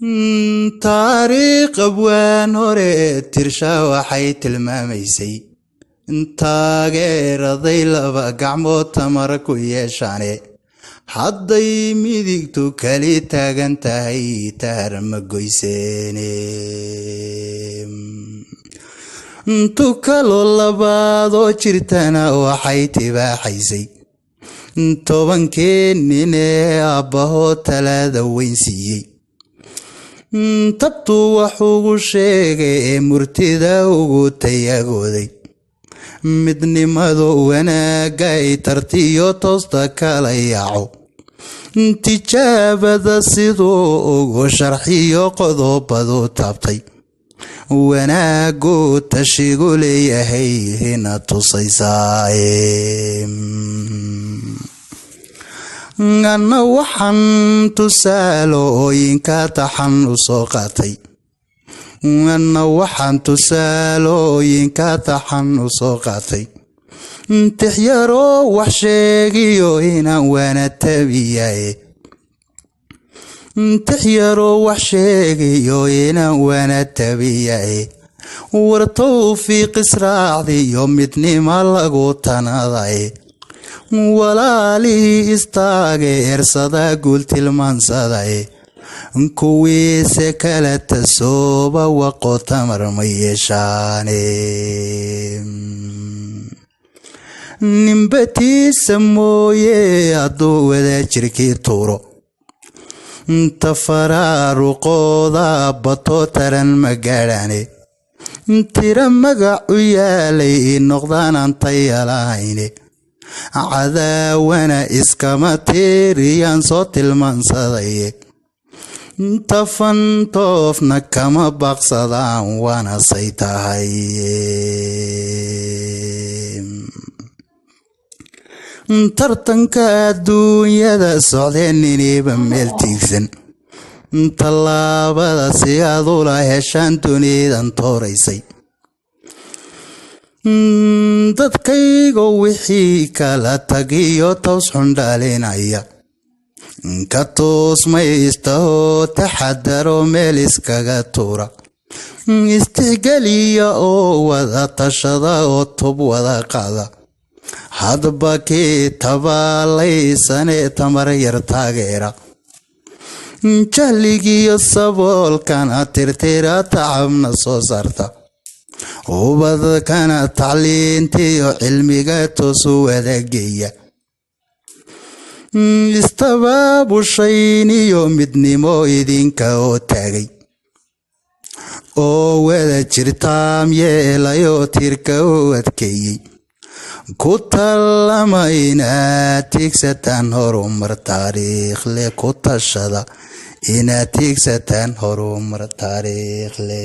Taariikh abwaan hore tirsha waxay tilmaamaysay taageeraday laba gacmood tamar ku yeeshaane, hadday midigtu kali taagan tahay taar ma goyseene. Tukalo labaadoo jirtana waxay tibaaxaysay 10kii nin ee aabbahoo talaada weyn siiyey, tabtuu wax ugu sheegay ee murtida ugu tayagooday, midnimadu wanaagga ay tartiyo toosta kala yaaco, tijaabada siduu ugu sharxiyo qodobadu taabtay, wanaagu tashigu leeyahay hina tusaysaaye. Anna waxaan tusaalooyinka taxan u soo qaatay, anna waxaan tusaalooyinka taxan u soo qaatay tixyaroo wax sheegiyo inaan waana tabiyaye, tixyaroo wax sheegiyo inaan waana tabiyaye. War towfiiq israacdiyo midnimo lagu tanadaye, walaalihii istaage ersada guul tilmaansadaye, kuwiise kala tasooba waqo tamar ma yeeshaane. Ninbatiisa mooye hadduu wada jirkii tuuro, tafaraaruqooda bato taran ma gaadhaane, tira magac u yaalay noqdaan aan tayalahayne, cadaawana iskama tiiriyaan soo tilmaansadaye, tafantoofna kama baaqsadaan waana say tahay. Tartanka adduunyada socdeen niniba meel tiigsan, tallaabada si aad ula heshaan dunidan tooraysay. Dadkaygo wixii kala tagiyo toos xun dhalinaya ka toosmaystahoo taxadaro meel iskaga tuura, istixgeliya oo wada tashada oo tub wada qaada, hadba kii tabaalaysanee tamar yar taageera, jahligiyo saboolkana tirtira, tacabna soo saarta, ubadkana tacliintiyo cilmiga toosu wadageeya, istabaabushayn iyo midnimo idinka oo taagay oo wada jirtaam yeelayoo tiirka u adkeeyey, ku tallama inaad tiigsataan horumar taariikhle, ku tashada inaad tiigsataan horumar taariikhle.